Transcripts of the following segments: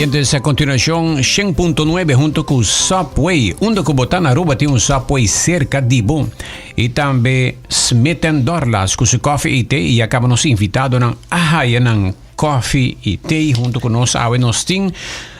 Oyentes, a continuacion 100.9 hunto cu Subway. Unda cu bo ta na Aruba tin un Subway cerca di bo. Y tambe Smith Dorlas cu su koffie y thee y a caba nos invitadonan a haya nan koffie y thee hunto cu nos awe nos tin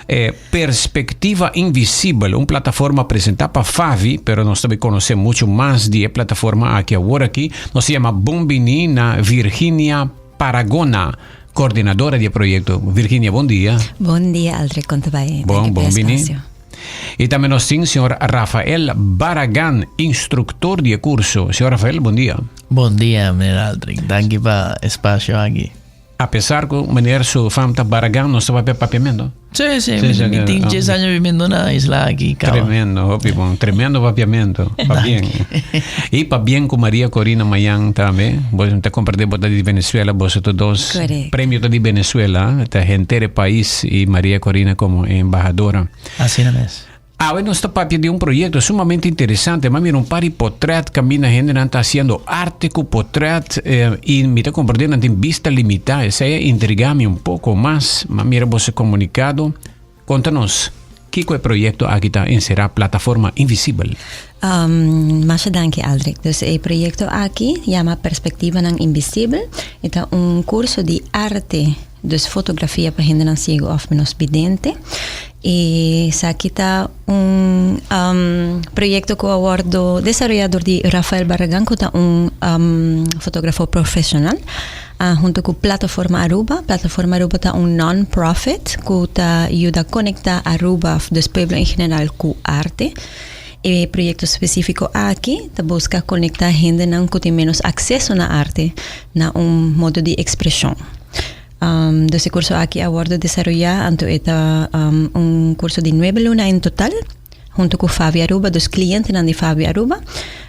eh, Perspectiva Invisibel, un plataforma presenta pa Favi, pero nos tambe conoce mucho mas di e plataforma aki awor aki. Nos ta yama bon bini na Virginia Paragona, coordinadora di e proyecto. Virginia, bon dia. Bon dia, Aldrich, con ta bay? Bon, Danki pa bon e bini. espacio. Y tambe nos tin señor Rafael Barragan, instructor di e curso. Señor Rafael, bon dia. Bon dia, meneer Aldrich. Danki pa espacio aki. A pesar cu meneer su fam ta Barragan, nos ta papia papiamento. Sí, sí, Sí, sí, mi tin ah. 10 años viviendo na isla aki, caba. Tremendo, hopi bon. Tremendo papiamento. Pa bien. Y pa bien cu Maria Corina Mayan tambe. Bo ta comprende bo ta di Venezuela, boso ta dos Correcto. premio ta di Venezuela, ta henter e pais y Maria Corina como embahadora. Asina mes. Awe nos ta papia di un proyecto sumamente interesante. M'a mira un par di potret caminda hendenan ta haciendo arte cu potret eh, y mi ta comprende nan tin bista limita. Esey a intriga mi un poco mas. M'a mira boso comunicado. Conta nos, kico e proyecto aki ta encera Plataforma Invisibel? Um, masha danki Aldrich. Dus e proyecto aki yama Perspectivanan Invisibel. E ta un curso di arte, dus fotografia pa hendenan ciego of menos vidente. E esaki ta un um, proyecto cu a wordo desaroya door di Rafael Barragan, cu ta un um, fotografo profesional, uh, hunto cu Plataforma Aruba. Plataforma Aruba ta un non-profit cu ta yuda conecta Aruba, dus pueblo en general, cu arte. E proyecto specifico aki ta busca conecta hendenan cu tin menos acceso na arte na un modo di expresion. Um, dus e curso aki a wordo desaroya, anto e ta um, un curso di nuebe luna en total, hunto cu Favi Aruba, dus clientenan di Favi Aruba.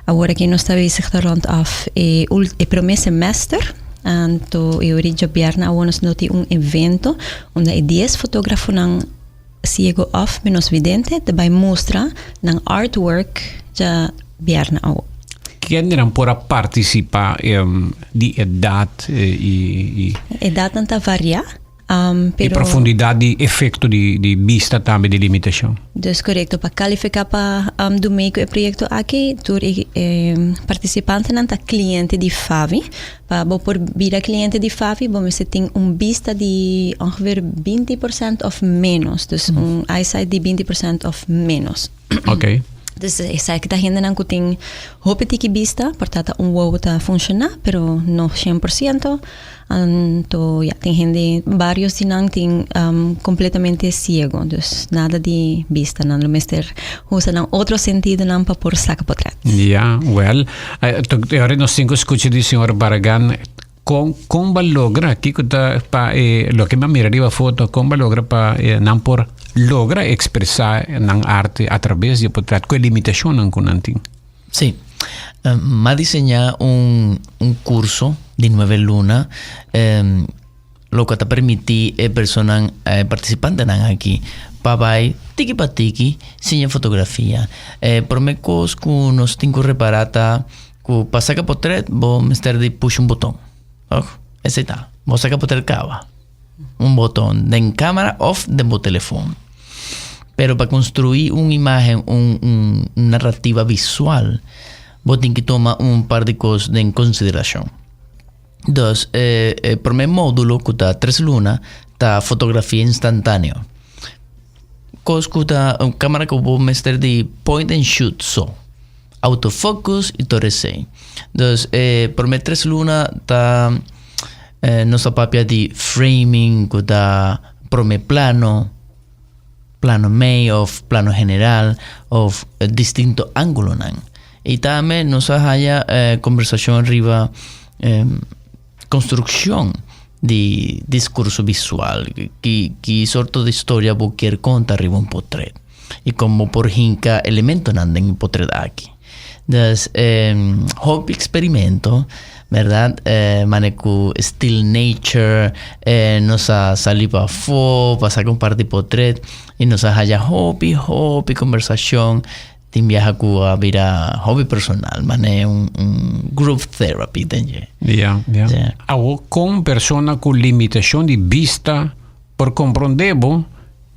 Awor aki nos ta bezig ta rond af e, e prome semester, anto e ori djabièrnè awor nos no tin un evento unda e 10 fotógrafonan ciego of menos vidente ta bai mustra nan artwork djabièrnè awor. Kendenan por a participa di edad y. Edadnan ta varia, pero. Y profundidad di efecto di bista tambe di limitacion. Dus corecto, pa califica pa do mee cu e proyecto aki, tur e participantenan ta cliente di FAVI. Pa bo por bira cliente di FAVI, bo mester tin un bista di ongeveer 20% of menos. Dus un eyesight di 20% of menos. Ok. Dus esaki ta hendenan ku tin hopi tiki bista, por ta ta un wowo ta funshoná, pero no 100%. Anto ya, tin hende, varios di nan tin um, completamente ciego, dus nada di bista. Nan lo mester usa nan otro sentidonan pa por saka potret. Ja, wel, eh, nos tin ku skucha di señor Barragan Kon kon ba logra kiko ta pa e loke mi a mira riba foto kon ba logra pa e nan por logra ekspresá nan arte a traves di e potret ku e limitashonnan ku nan tin? Sí. M'a diseñá un un kurso di nueve luna loke ta permití e personan e partisipantenan aki pa bai tiki pa tiki siña fotografia. E promé kos ku nos tin ku repará ta Ku pa saka potret bo mester di push un boton. Toch? Esei ta. Bo saka potret kaba. Un boton den kamera of den bo telefon. Pero pa konstruí un imagen, un, un narrativa visual, bo tin ki toma un par di kos den konsiderashon. Dus, e, e promé módulo ku ta tres luna ta fotografia instantáneo. Kos ku ta un kamera ku bo mester di point and shoot so. Autofocus y tur esey. Dus e prome tres luna ta eh, nos ta papia di framing ku ta prome plano, plano mei of plano general of distinto angulonan. Y tambe nos a haya eh, conversacion riba eh, construccion di discurso visual, ki, ki sorto di historia bo kier conta riba un potret y con bo por hinca elementonan den e potret aki. Dus eh, hopi experimento, verdad? Eh, mane cu still nature, eh, nos a sali pafó pa saca un par di potret y nos a haya hopi, hopi conversacion. Tin biaha ku a bira hobby personal, mane un, un group therapy den dje. Ja, ja. Ja. Awo kon persona ku limitashon di bista por komprondé bo?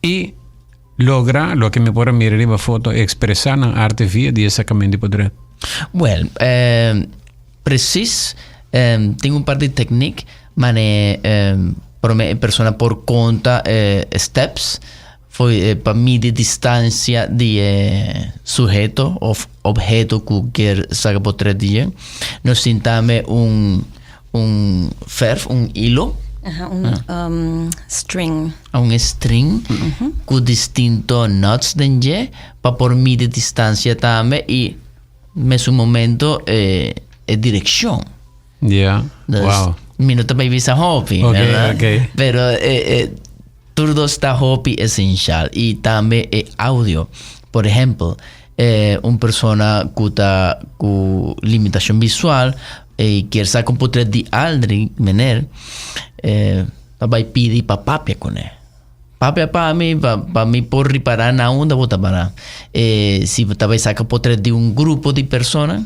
I logra loke mi por a mira riba foto, ekspresá nan arte via di e sakamento di potret. Well, eh, precies. Eh, tin un par di teknik, mane eh, prome e persona por konta eh, steps foi eh, pa midi distansia di e suheto of obheto ku kier saka potret di dje. Nos tin tambe un un verf, un hilo. Aha, un um, string. Un string ku distinto knots den dje pa por midi distansia tambe i mesun momento e e direkshon. Ja, Dus wow. mi no ta bai bisa hopi, Ok, verdad? ok. Pero eh, eh, tur dos ta hopi esencial y tambe e audio. Por ehempel, eh, un persona cu ta cu limitacion visual y kier saca un potret di Aldrin, meneer, eh, ta bai pidi pa papia cune. Papia pa mi, pa, pa mi por ripara na unda bo ta para. Eh, si bo ta bai saca potret di un grupo di persona,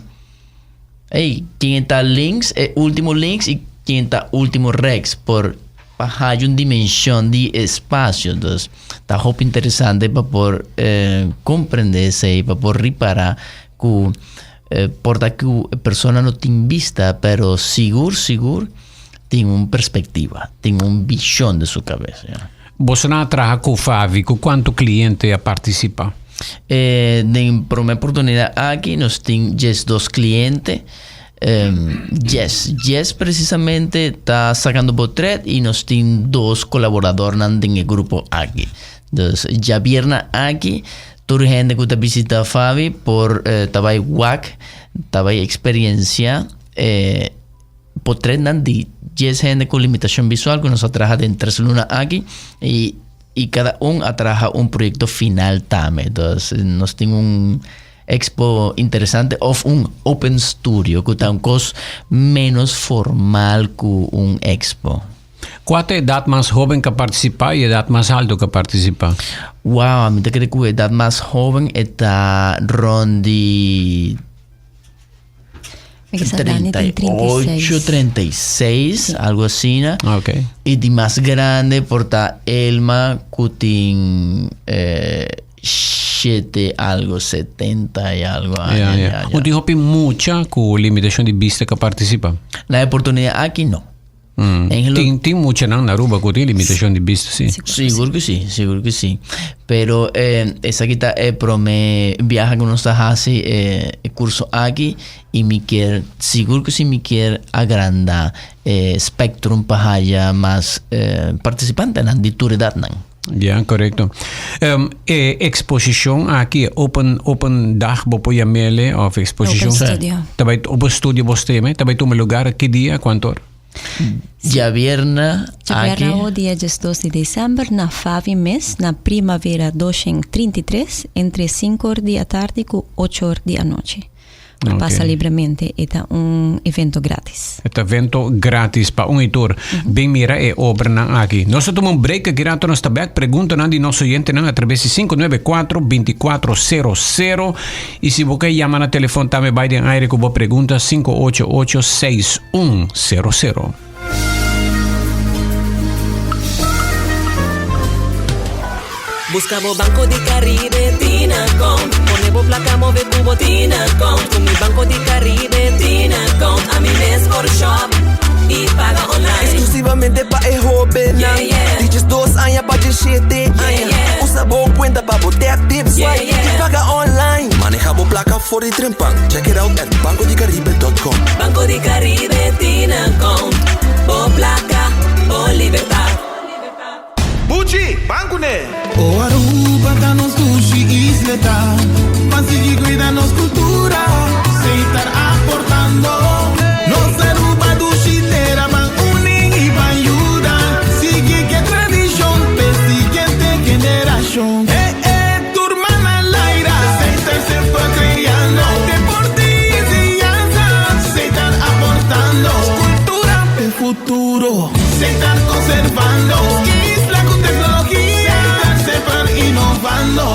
Ey, ken ta links, e ultimo links y ken ta ultimo rechts por pa haya un dimension di espacio. Dus ta hopi interesante pa por eh, comprende esey, pa por ripara cu eh, por ta cu e persona no tin bista, pero sigur sigur tin un perspectiva, tin un vision den su cabeza. Ja. Boso nan a traha cu Favi, cu cuanto cliente a participa? Eh, den prome oportunidad aki nos tin 12 cliente. Um, yes, yes precisamente ta sacando potret y nos tin dos colaboradornan den e grupo aki. Dus djabierna aki tur hende cu ta visita Favi por eh, ta bay wak, ta bay experiencia eh, Potretnan di dies hende ku limitashon visual ku nos a traha den tres luna aki i i kada un a traha un proyekto final tambe. Entonces nos tin un expo interesante of un open studio ku ta un kos menos formal ku un expo. Kua ta edat mas hoben ku a partisipá i edat mas altu ku a partisipá? Wow, mi ta kere ku edat mas hoben e ta rond di 38, 36, algo asina. Ok. Y di mas grande por ta Elma cu tin eh, siete algo, 70 y algo aña. Ja, ja. Un tin hopi mucha cu limitacion di bista cu participa? Na e oportunidad aki no. Mm. Tin, tin muchanan na Aruba ku tin limitacion di bista, si. Sigur ku si, sigur ku si. Pero eh, esaki ta e prome biaha ku nos ta hasi eh, e kurso aki i mi kier, sigur ku si mi kier agranda e spectrum pa haya mas eh, partisipantenan di tur edatnan. Ja, korekto. Um, e eksposishon aki, open, open dag, bo por yam'ele, of eksposishon? Open studio. Ta bai, open studio bo steme, ta bai tuma lugar ki dia, kuantu or? Djabièrnè aki. Djabièrnè dia 12 di december na Favi mes na Primavera 233 entre 5 or di atardi cu 8 or di anochi. Por pasa libremente, e ta un evento gratis. E ta evento gratis pa un y tur. Bin mira e obranan aki. Nos ta tuma un break aki rato nos ta bek. Preguntanan di nos oyentenan a traves di 594 2400 y si bo ke yama na telefon tambe bai den aire ku bo pregunta 588 6100. Busca bo Banco di Caribe Tinacom Pone bo placa move cu bo Tinacom Cu mi Banco di Caribe Tinacom Ami mes por shop y paga online Exclusivamente pa e hobennan Yeah, yeah. Di 12 aña pa 17 aña Yeah, yeah. Usa bo cuenta pa bo tap, tip, swipe Yeah, yeah. Y paga online Maneha bo placa for di trempan Check it out at bancodicaribe.com Banco di Caribe Tinacom Bo placa, bo libertad. Buchi, ban kuné! O Aruba ta nos dushi isleta, Ban sigui cuida nos cultura, Seitar aportando. Nos Aruba dushi tera, Ban uni y ban yuda, Sigui ke tradicion p'e siguiente generacion. Eh eh, tur man al aire, Seitar semper creando, Deporte y enseñanza, Seitar aportando. Cultura p'e futuro. Setar conservando. Isla cu tecnologia. Setar semper innovando.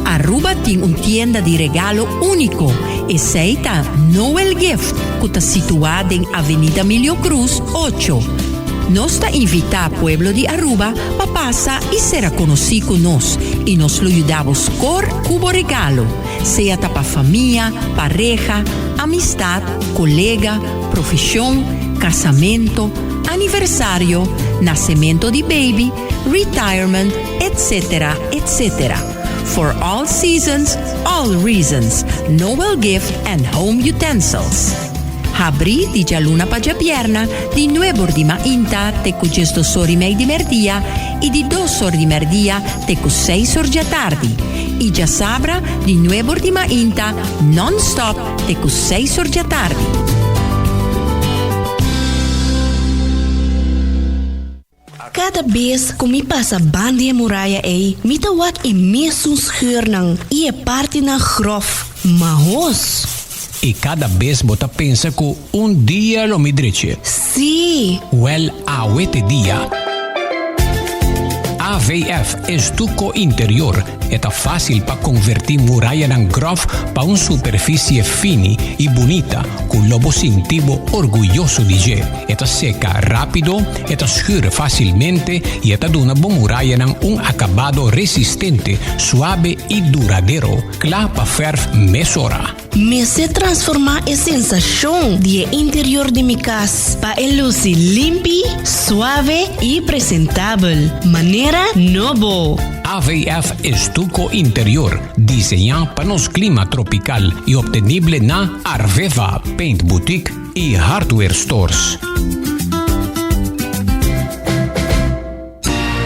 Aruba tin un tienda di regalo unico, esey ta Noel Gift cu ta situa den Avenida Milio Cruz ocho. Nos ta invita pueblo di Aruba pa pasa y sera conoci cu nos y nos lo yuda bo score cu bo regalo, sea ta pa famia, pareha, amistad, colega, profesion, casamento, aniversario, nacemento di baby, retirement, etc. Etc. For all seasons, all reasons, Noel Gift and Home Utensils. Habri di djaluna pa djabierna di nuebor di mainta te ku djesdosor i mei di merdia i di dosor di merdia te ku seisor djatardi i djasabra di nuebor di mainta non-stop te ku seisor djatardi. Kada bes ku mi pasa ban di e muraya ei, mi ta wak e mesun scheurnan i e partinan grof. Mahos! I kada bes bo ta pensa ku un dia lo mi dreche. Sí! Wèl, awe t'e dia. AVF Estuco Interior E ta fásil pa konvertí murayanan gròf pa un superfisie fini i bunita ku lo bo sinti bo orguyoso di dje. E ta seka rápido, e ta schur fásilmente i e ta duna bo murayanan un akabado resistente, suabe i duradero, kla pa fèrf mesora. Mester transformá e sensashon di e interior di mi kas pa e lusi limpi, suave i presentabel, manera nobo. AVF Estuco Interior, diseñá pa nos klima tropikal i optenible na Arveva Paint Boutique i Hardware Stores.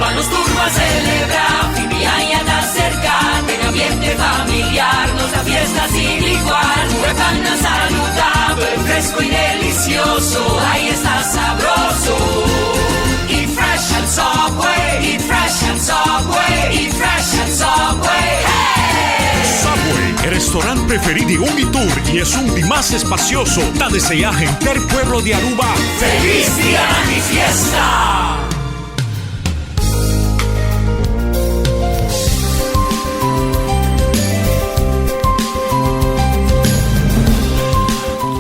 Pa nos tur ban celebra, fin di aña ta cerca, den ambiente familiar nos ta fiesta sin igual. Cu e pannan saludabel, fresco y delicioso, ay esta sabroso. Eat fresh at Subway, eat fresh at Subway, eat fresh at Subway, hey! Subway, e restaurant preferí di un i tur i esun di mas espacioso, ta deseá henter pueblo di Aruba Feliz Dia di Fiesta!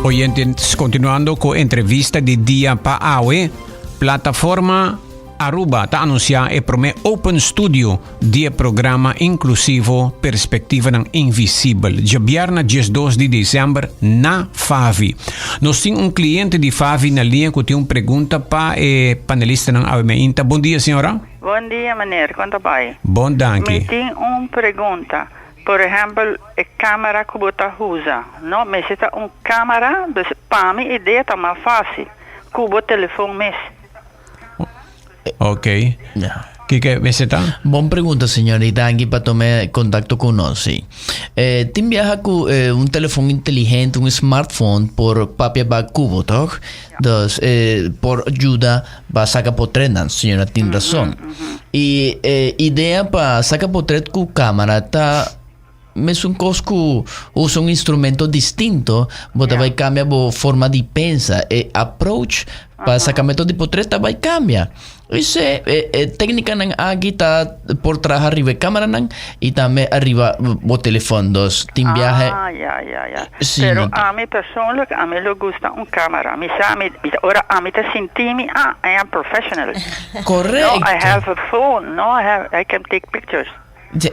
Oyentes, continuando cu entrevista di dia pa awe, Plataforma Aruba ta anuncia e prome Open Studio di e programa inclusivo Perspectivanan Invisibel, djabièrna 12 di december na Favi. Nos tin un cliente di Favi na liña cu tin un pregunta pa e panelistanan awe meinta. Bon dia, señora. Bon dia, meneer. Con ta bay? Bon, danki. Mi tin un pregunta. Por ehempel, e camera cu bo ta usa, no? Mester ta un camera, dus pa mi idea ta mas facil cu bo telefon mes. Ok. Ja. Kiko mester ta? Bon pregunta, señor, y danki pa tuma contacto cu nos. Sí. Eh, tin biaha cu eh, un telefon inteligente, un smartphone, por papia ba cubo, toch? Dus, eh, por ayuda pa saca potretnan, señora tin razón. Y eh, idea pa saca potret cu cámara ta mesun cos cu usa un instrumento distinto, bo ta bai cambia bo forma di pensa. E approach pa sacamento di potret ta bai cambia. Ese e, e técnicanan aki ta por traha riba e cameranan y tambe ariba bo telefon. Dus tin biahe. Ah, ya, ya, ya. Sí, Pero no ta- ami persoonlijk, ami lo gusta un camera. Mi sa, mi, mi, ora ami ta sinti mi, ah, I am professional. Correcto. No, I have a phone. No, I have, I can take pictures.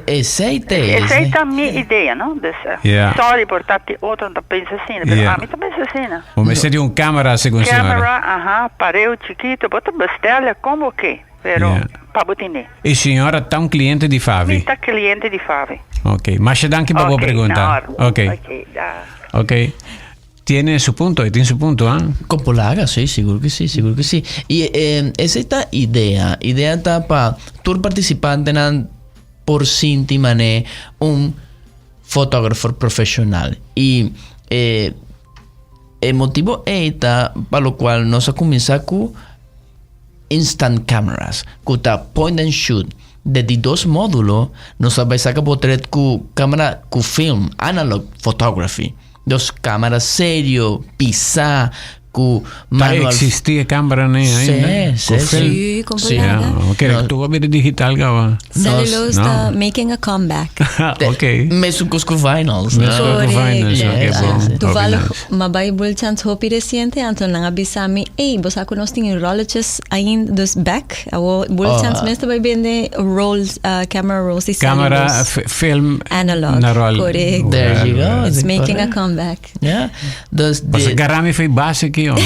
Esei ta e. Esei ta mi idea, no? Dus, Ja. sorry por ta ti otro no ta pensa asina, pero Ja. ami ta pensa asina. Bo mester di un camera segun señora. Camera, aha, pareu chikito, bo ta bestela kon bo ke, pero Ja. pa bo tene. E señora ta un cliente di Favi? Mi ta cliente di Favi. Ok, masha danki pa bo Ok, pregunta. na orde. Ok. Ok, da. Ok. Tiene su punto, e tin su punto, ah. Con polaga, sí, sigur que sí, sigur que sí. Y eh, esey ta idea. Idea ta pa tur participantenan por sinti mané un fotógrafo profesional. Y eh, e motibo ey ta pa lo cual nos a cuminsa cu instant cameras, cu ta point and shoot. De di dos modulo nos a bay saca potret cu camera cu film, analog photography. Dos camera serio, pisa. Ku Ta existi e camera ne ainda? Si, si, si. Si, con Si, ok, no. Tu a bira digital gaba. Cellulose ta making a comeback. Ok. Mesun cos cu vinyls. Mesun cos cu vinyls, ok, bon. Toevallig, m'a bay Bulchans hopi reciente, anto nan a bisa mi, ey, bo sa cu nos tin rolletjes ainda, dus back, awo Bulchans mes ta bay bende rolls, camera rolls di cellulose. Camera, film, Analog, na rol. Correcto. There you go. It's making a comeback. Ja, dus de... Garami foi base aqui, homem.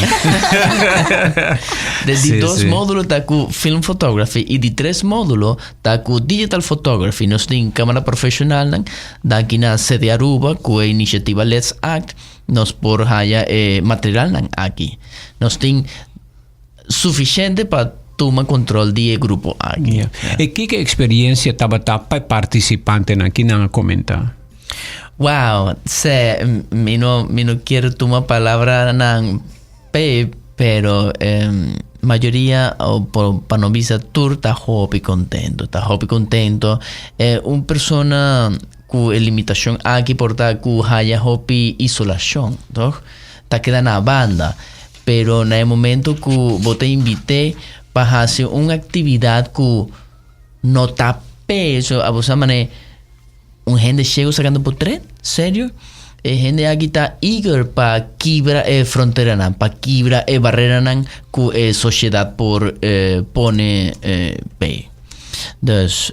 De di dos módulo ta ku film photography y di tres módulo ta ku digital photography. Nos tin cámara profesional nan, danki na CD Aruba ku e iniciativa Let's Act, nos por haya e material nan aki. Nos tin suficiente pa tuma control di e grupo aki. Yeah. E kiko experiencia tabata pa e participantenan? Ki nan a comenta? Wow, se, mi no, mi no kier tuma palabra nan pe, pero eh, mayoria, o por, pa no bisa tur, ta hopi contento, ta hopi contento. Eh, un persona cu e limitacion aki por ta cu haya hopi isolacion, toch? Ta keda na banda. Pero na e momento ku bo ta invit'é pa hasi un aktividat ku no ta peso, abo sa manera un hende shego sakando potret? Serio? E hende aki ta eager pa kibra e fronteranan, pa kibra e bareranan ku e sosiedat por pone p'e. Dus,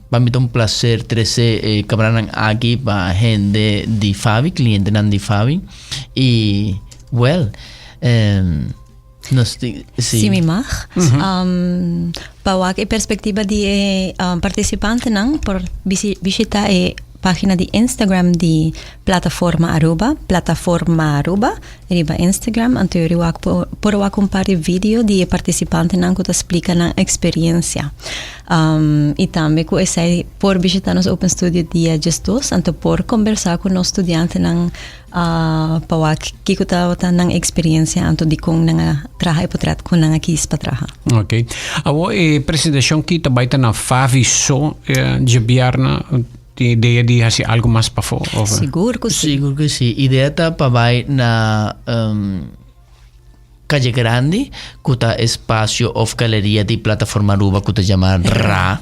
pa mi ta un placer trese e kameranan aki pa hende di Favi, klientenan di Favi. I, well, nos tin, si. Si mi mag. Pa wak e perspectiva di e participantenan por bishita e pagina di Instagram di Plataforma Aruba, Plataformaruba, riba Instagram. Anto yori wak por por wak un par di video di e participantenan cu ta splica nan experiencia. I tambe ku esei por bishita nos Open Studio dia diesdos, anto por kombersá ku nos studiantenan pa wak kiko tabata nan eksperensia anto dikon nan a traha e potret ku nan a kis pa traha. Ok. Awor e presentashon ki ta bai ta na Favi so djabièrnè? Tin idea di hasi algu mas pafó? Sigur ku si. Sigur ku si. Idea ta pa bai na Calle Grandi, cu ta espacio of galeria di Plataforma Aruba cu ta yama ra,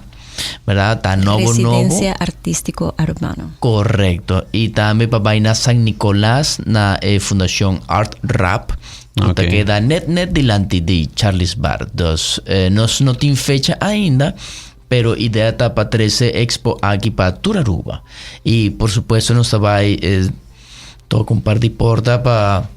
verdad? Ta nobo nobo. Residencia Artistico Arubano. Correcto. Y tambe pa bay na San Nicolas na e Fundacion Art Rap, cu ta keda net net dilanti di Charlie's Bar. Dus nos no tin fecha ainda, pero idea ta pa trece expo aki pa tur Aruba. Y por supuesto nos ta bay toca un par di porta pa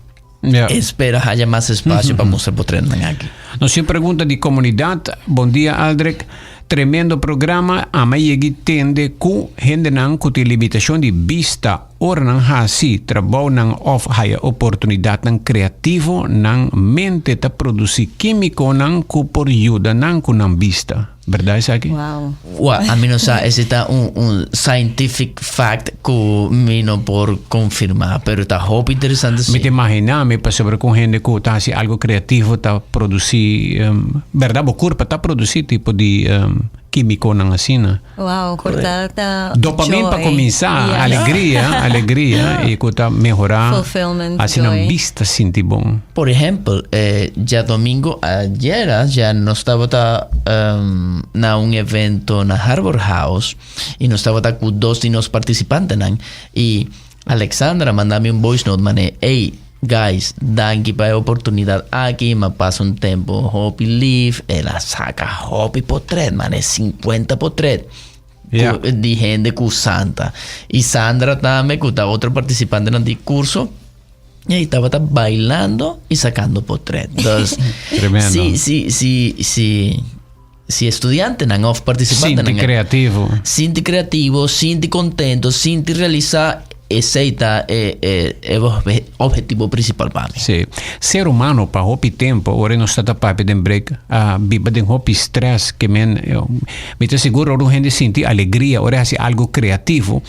Ja. Espera haya mas espacio pa mustra bo trennan aki. Nos tin pregunta di comunidad. Bon dia Aldrich. Tremendo programa. Ama yegi tende cu hendenan cu tin limitacion di bista ora nan haci trabounan of haya oportunidadnan creativo nan mente ta produci quimiconan cu por yuda nan cu nan bista. Berdad esaki? Wow. Wa, ami no sa, ese ta un, un scientific fact ku mi no por konfirmá, pero ta hopi interesante Mi sí. ta imaginá mi pasobra ku un hende ku ta hasi algo kreativo ta produsí, um, berdad bo kurpa ta produsí tipo di um, kímikonan asina. Wow, por ta ta Dopamine pa joy. kuminsá, Yeah. alegria, alegria, i ku ta mehorá Fulfillment, hasi nan joy. bista sinti bon. Por ehempel, eh, djadomingo ayera ya nos tabata um, na un evento na Harbor House y nos tabata cu dos di nos participantenan y Alexandra manda mi un voice note mane, ey, guys, danki pa e oportunidad aki, m'a pasa un tempo hopi lief, el a saca hopi potret, mane 50 potret. Ja. Cu, di hende cu Santa. Y Sandra tambe, cu ta otro participantenan di curso, Y ahí tabata bailando y sacando potret. Dus, Tremendo. Si, si, si, si, si estudiantenan of participantenan. Sinti creativo. Sinti creativo, sinti contento, sinti realisa, esey ta e, e, e objetivo principal pa mi. Sí. Ser humano pa hopi tempo, ora nos ta papia den break, a biba den hopi stress ke men, mi ta sigur ora un hende sinti alegria, ora e hasi algo creativo,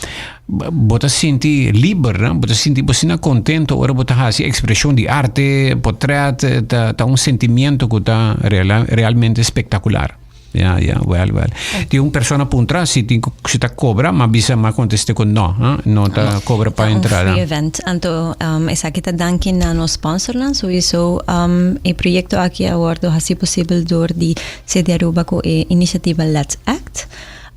Bo ta sinti liber, no? Bo ta sinti bo asina contento ora bo ta haci expresion di arte, potret, ta, ta un sentimiento cu ta realmente espectacular. Ja, ja, wel, wel. Tin un persona puntra si tin si ta cobra, ma bisa ma conteste cu no, eh? No ta cobra pa Un entrada. free event. Anto um, esaki ta danki na nos sponsornan. Sowieso um, e proyecto aki a wordo hasi posibel door di CD Aruba cu e iniciativa Let's Act.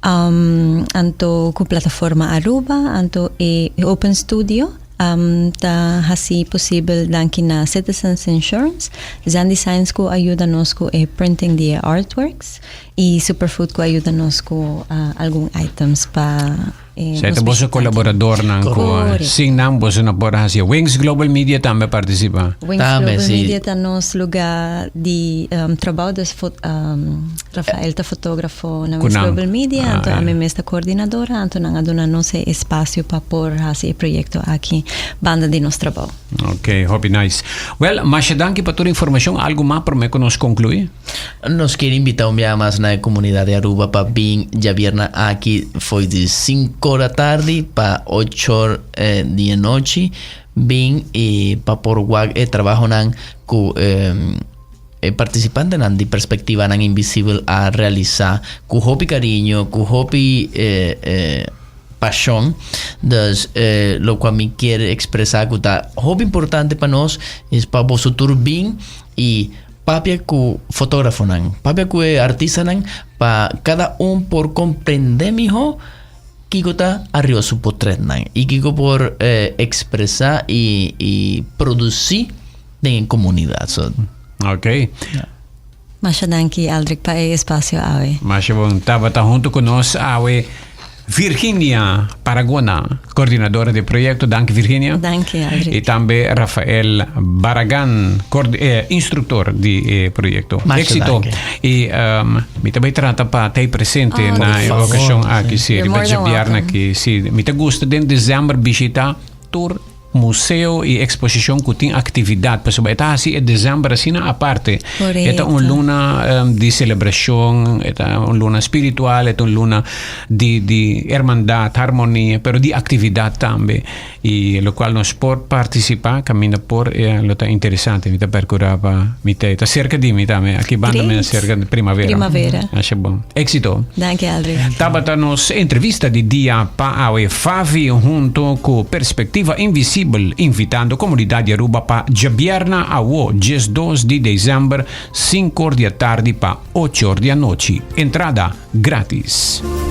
Um, anto cu Plataforma Aruba, anto e Open Studio um, ta hasi posibel danki na Citizens Insurance, Zen Designs cu a yuda nos cu e printing di e artworks y Superfood cu a yuda nos cu uh, algun items pa eh, Zij ta boso colaboradornan cu Correcto. sin nan boso no por haci. Wings Global Media tambe participa. Wings Tambe, Global si. Media ta nos lugar di um, trabou, dus fo, um, Rafael ta fotógrafo na Wings Cu nan. Global Media, Ah, anto ja. ami mes ta coordinadora, anto nan a duna nos e espacio pa por haci e proyecto aki banda di nos trabou. Ok, hopi nice. Well, masha danki pa tur informacion. Algo mas prome cu nos conclui? Nos kier invita un biaha mas na e comunidad di Aruba pa bin djabierna aki foi di 5 or atardi pa 8 or eh, di anochi bin y pa por wak e trabahonan cu eh, E partisipantenan di Perspektivanan Invisibel a realisá ku hopi kariño, ku hopi pashon. Dus lokua mi kier ekspresá ku ta hopi importante pa nos es pa boso tur bin i papia ku fotógrafonan, papia ku e artistanan pa kada un por komprendé mihó kiko ta ariba su potretnan i kiko por ekspresá i produsí den e comunidad. So, Ok. Masha danki Aldrich pa e espacio awe. Masha bon. Tabata hunto cu nos awe Virginia Paragona, coordinadora di proyecto. Danki Virginia. Danki Aldrich. Y tambe Rafael Barragan, eh, instructor di e proyecto. Masha Éxito. danki. Y um, mi ta bay trata pa tey presente Oh, na e Por favor, ocasion aki. sí. Sí, You're riba more than djabièrnè welcome. aki. Sí, mi ta gusta den december bishita tur Museo y exposicion cu tin actividad pasobra e ta haci e december asina aparte. E ta un Correcto. luna di celebracion, e ta un luna spiritual, e ta un luna di di hermandad, harmonia, pero di actividad tambe. Y locual nos por participa caminda por e lo ta interesante. Mi ta percura pa mi ta e ta cerca di mi tambe. Aki banda mi Great. cerca di primavera. Primavera. Asha bon. Exito. Danki Aldrich. Tabata nos entrevista di dia pa awe Favi hunto cu Perspectiva Invisibel invitando comunidad di Aruba pa djabierna awo 12 di december 5 or di atardi pa 8 or di anochi. Entrada gratis.